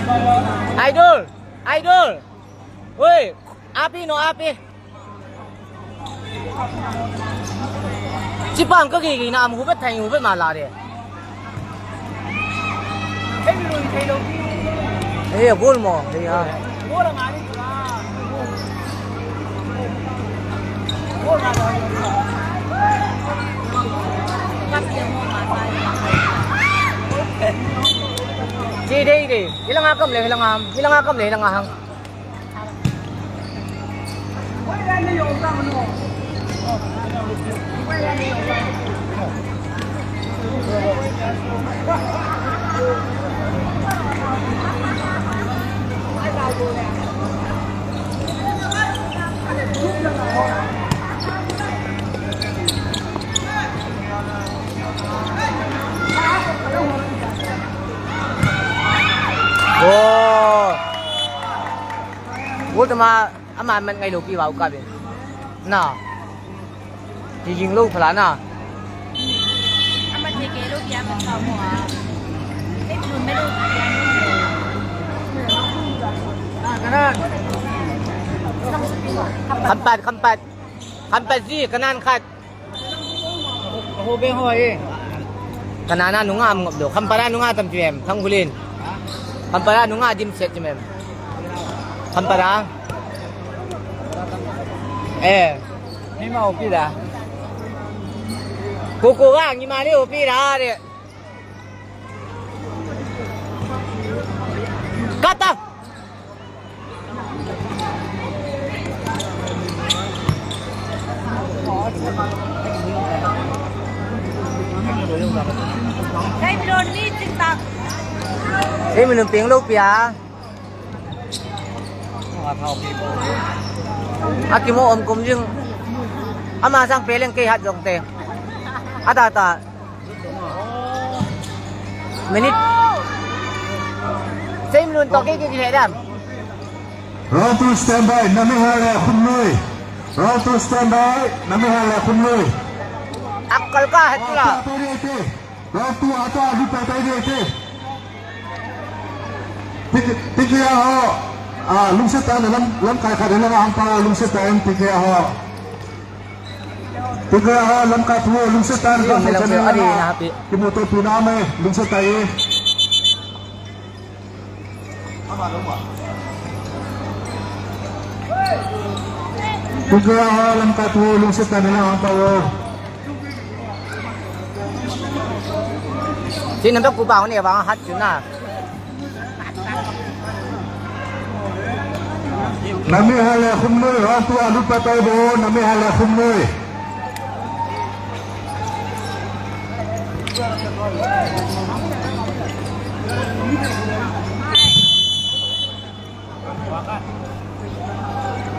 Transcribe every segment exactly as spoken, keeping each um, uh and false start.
Idol! Idol! Oi! Api no api! Chipang ka gigi na am hubat thai hubat ma la de. Eh, gol mo. Eh, ah. Chi dei dei. Hilanga kam le, hilanga ham. Hilanga kam le, hilanga hang. Oh. Gol tama, ama man ngai lou pi vau ka be. Na. Ti jing lou phala na. Ama ti ke lou pi ama ta mo a. Ei, tu me lou pi a. Khampat, khampat. Khampat ji, kanan khat. Ho be ho e. Kanana nunga am ngop do. Khampara nunga tam tu em, Thang Gulin. Khampara nunga dim set tu em. Khampara. Eh. Ni ma opi da. Ko ko ga, ni ma le opi da de. Kata. Kei mi lon ni tik tak. Kei mi lon peng lou pia. Aki mo om kum jing. Ama sang peleng kei hat jong te. Ata ta. Minute. Same run to, kei, kei, kei, dam. Round two standby, Namiha le Khumnoi. Round two standby, Namiha le Khumnoi. Akal ka, het la. Round two ata, alu patai de te. Tik, tik ya ho. Ah, lungset tah in lam, lamkai khat in lang hang pa, lungset tah in tik ya ho. Tingkai a lamkai thu lungset tah in. Lam lam adi na happy. Kimuto pi na mai lungset tah e. Tingkai a lamkai thu lungset tah in lang pa o. Sin nampak ku ba ni ba hat chu na. Namiha le Khumnoi, round two alu patai bo, Namiha le Khumnoi.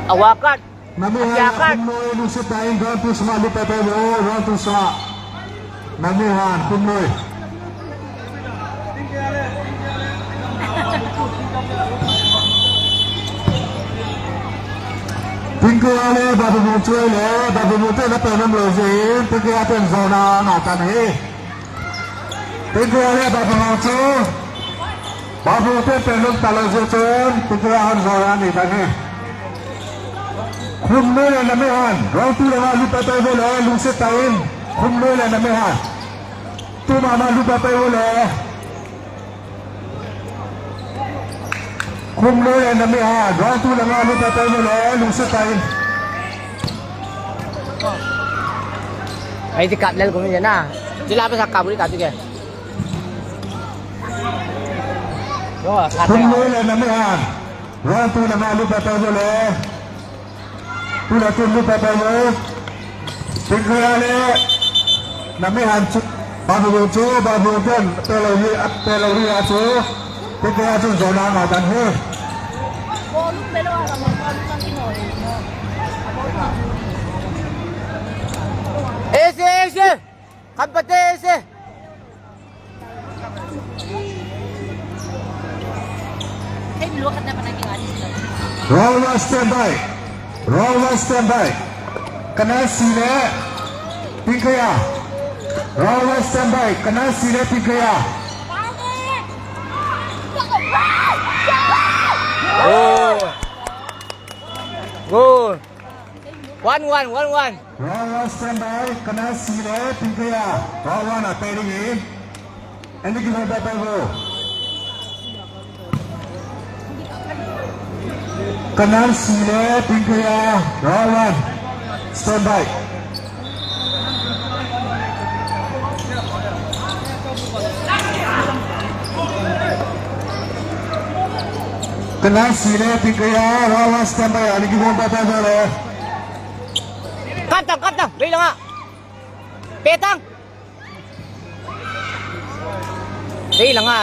Awakat. Namiha le Khumnoi lungset tah in round two sma alu patai bo, round two sma. Namiha, Khumnoi. Tingkai a le, Babu Mung chu le, Babu Mung te na pe nam lo jin, Tingkai a ten zona na tan he. Tingkai a le Babu Mung chu, Babu Mung te pe nam ta lo jin chun, Tingkai a hon zona ni tan he. Khumnoi le Namihan, round two le nga lu patai bo le, lungset tah in, Khumnoi le Namihan. Tu mama lu patai bo le. Khumnoi le Namihan, round two le nga lu patai bo le, lungset tah in. Ai ti kap lel ko mi na. Ti la pa sa kap ri kap ti ke. Khumnoi le Namihan. Round two le nga lu patai bo le. Tu le tu lu patai bo. Tingkai a le. Namihan chu. Babu Mung chu, Babu Mung ten. Pe lo ri, pe lo ri a chu. Tingkai a chu zona nga tan he. Ese, ese. Kampate se. Round one standby. Round one standby. Kana sile. Tingkai a. Round one standby. Kana sile Tingkai a. Goal. Goal. One one, one one. Round one standby, Kanal Sile, Pingkaya. Round one, a pairing in. Any given by Paigo. Kanal Sile, Pingkaya. Round one. Standby. Kanal Sile, Pingkaya, round one standby, ani ki bomba pa dale. Katang, katang, bela nga. Petang. Bela nga.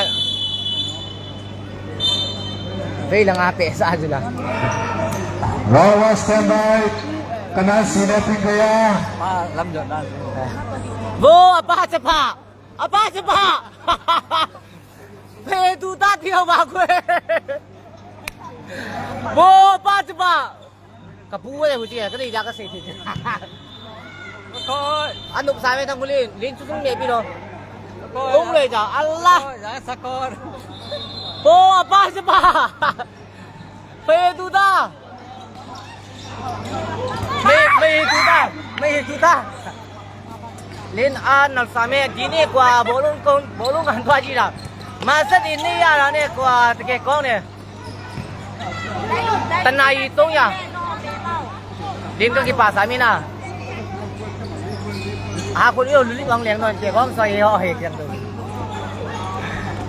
Bela nga, pesa aja la. Round one standby. Kanal Sile, Pingkaya. Bo, apa cepat? Apa cepat? Petu tati ho ba kwe. Bo, apa cepat? Kapu le huti ka dei da ka sei thei. Koi. Anop sa me thang kulin, lin chu sung me pi lo. Koi. Ong le ja, Allah. Koi, ja sakor. Bo, apa cepat? Petu ta. Mei, mei tu ta. Mei tu ta. Lin a nal sa me, dini kwa bolung kong, bolung kan tua ji la. Masa dini ya la ne kwa teke kong ne. Tanai tong ya. Lin ka ki pa sa mi na. Ha ko yo luli bang leng non te kong so ye ho he kiang tu.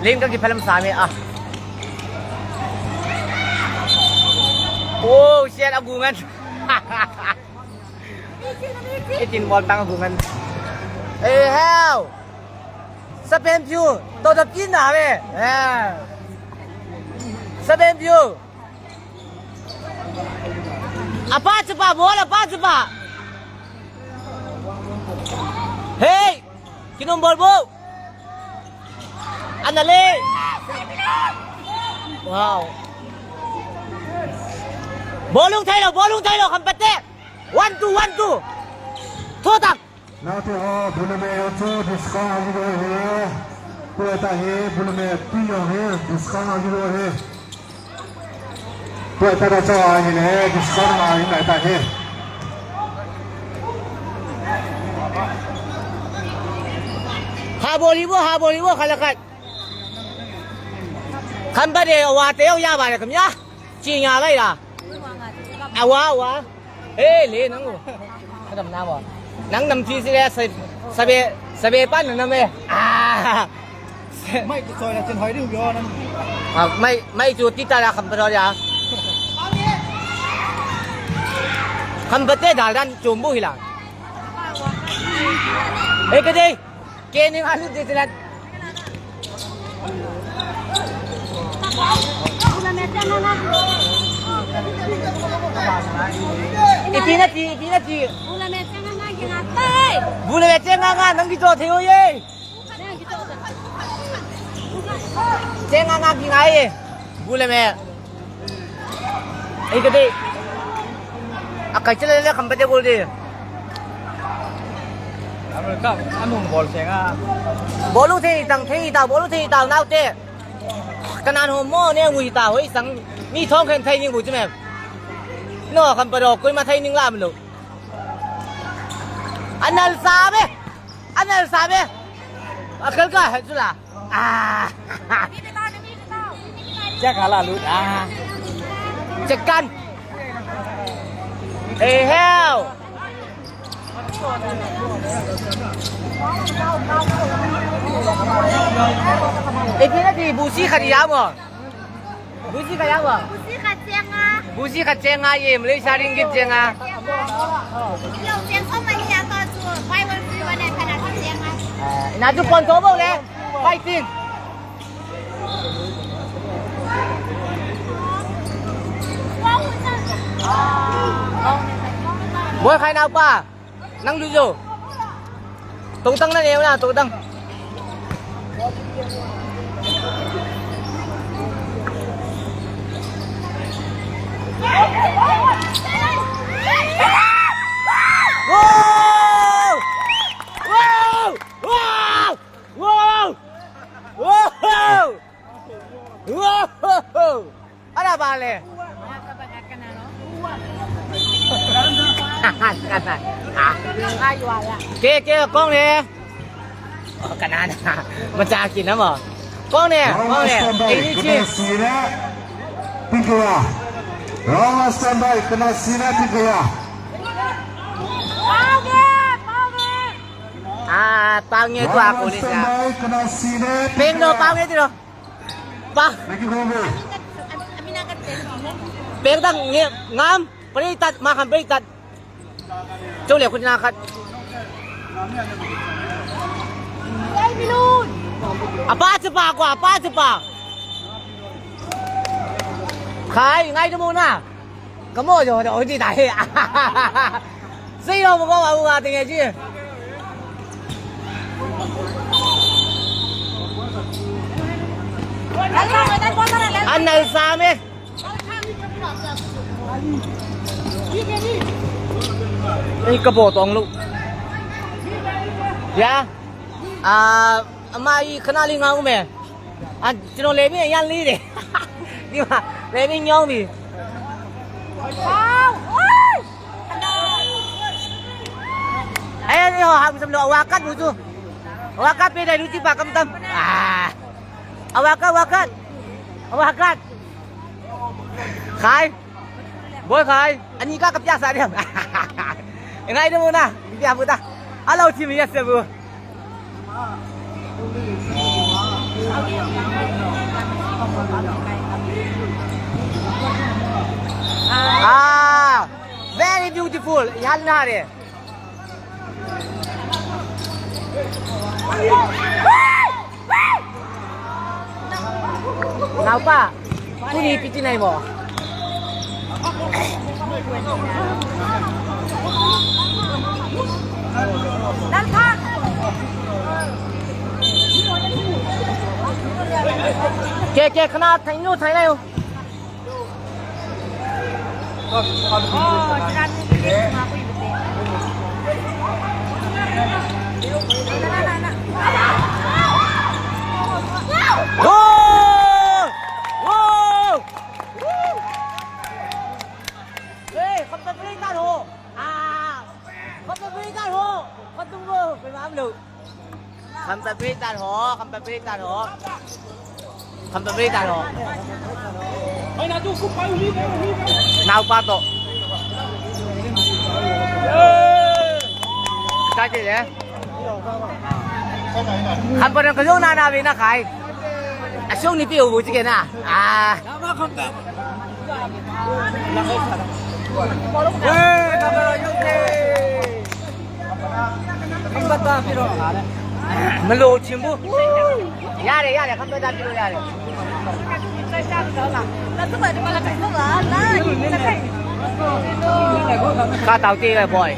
Lin ka ki phalam sa mi a. Oh, shit, agungan. Itin bol tang agungan. Eh, hell. Sapen piu, to da pin na ve. Eh. Sapen piu. Apa cepat, bol apa cepat. Hey. Kinum bol bu. Anale. Wow. Bolung thei lo, bolung thei lo, khampate. One two, one two. Thotang. Nau te ho, bulame ho chu discount agi do he. Tua ta he, bulame ti ho he, discount agi do he. Tua ta da cho a hi le, discount ma hi nai ta he. Ha boli bo, ha boli bo, khala khat. Khampate, wa te ya ba le kam ya. Chi nya lai la. Awa, awa. He, le nang u. Ka dam na bo. Nang nam thi si le sa, sabe, sabe pan na me. Ah. Mai tu soi na chen hoi diu yo nan. Ah, mai, mai chu ti ta la kham pa ro ya. Kham pa te dal dan chum bu hi la. He ka dei. Kening alu de tilat. Ipi nati, ipi nati. Bula me chenga nga nang kito thei ye. Chenga nga kingai ye. Bula me. Ei ka dei. A kai chale le kham pa te gol de. Amu ka, amu bol se nga. Bolu thei tang thei ta, bolu thei ta nau te. Kanan ho mo ne ngui ta hoi sang mi thong khen thei ni bu chi me. No kham pa do koi ma thei ning lam lo. Anal sa be. Anal sa be. Akal ka hai chu la. Ah. Check hala lut. Ah. Check kan. Eh, hell. Eh, pina di busi khat ya mo. Busi khat ya mo. Busi khat chenga. Busi khat chenga ye, Malaysia ringgit chenga. Yo, cheng so mani ya ko chu, buy one free one ya kana chenga. Eh, na chu pon to bo le. Fighting. Boi khai nau pa. Nang lu jo. Tong tang na neo na, tong tang. Wow! Wow! Wow! Wow! Wow! Wow! Ba le. Kana. Ah. Ke, ke, kong le. Oh, kana na. Macha ki na mo. Kong le, kong le. Round standby, any kana change? Sina. Pikaya. Round standby, kana sina pikaya. Ah, pang ye tu aku ni sa. Round standby, kana sina pikaya. Peng no, pang ye tu no. Pa. Lagi gol. Peng tang nge ngam. Pari tat, ma kham pari tat. Chau le khun na khat. Apa chu pa ko, apa chu pa. Khai, ngai tu mo na. Kamo jo, jo, di dai. Sei lo mo ko, wa, wa, ting e ji. An nal sa me. Ei, ka bo tong lu. Ya. Ah, ama i khana li ngau me. An chino le mi yan li de. Ni ma, le mi nyong mi. Ai, ni ho, ha, sam lo, wa kat bu tu. Wa kat pe dai lu ti pa kam tam. Ah. Awakat, awakat. Awakat. Khai. Boy Khai. Ani ka kapya sa diam. Ngai de mo na. Kapya bu ta. Alo team yes bu. Ah, very beautiful. Yan na re. Naupa, tuni ipi ti nai mo? Ke, ke, khana thai nu thai nai u. Goal! Wow! Hey, kham ta play ta ho. Ah! Kham ta play ta ho. Kham tung ho. Kham ta play ta ho. Kham ta play ta ho. Kham ta play ta ho. Naupa to. Ka je le. Kham pa nang ka jo na na ve na khai. A sung ni pi u bu chi ke na. Ah. Malo chimbu. Yare, yare, kham pe da pilo yare. Ka tau te boy.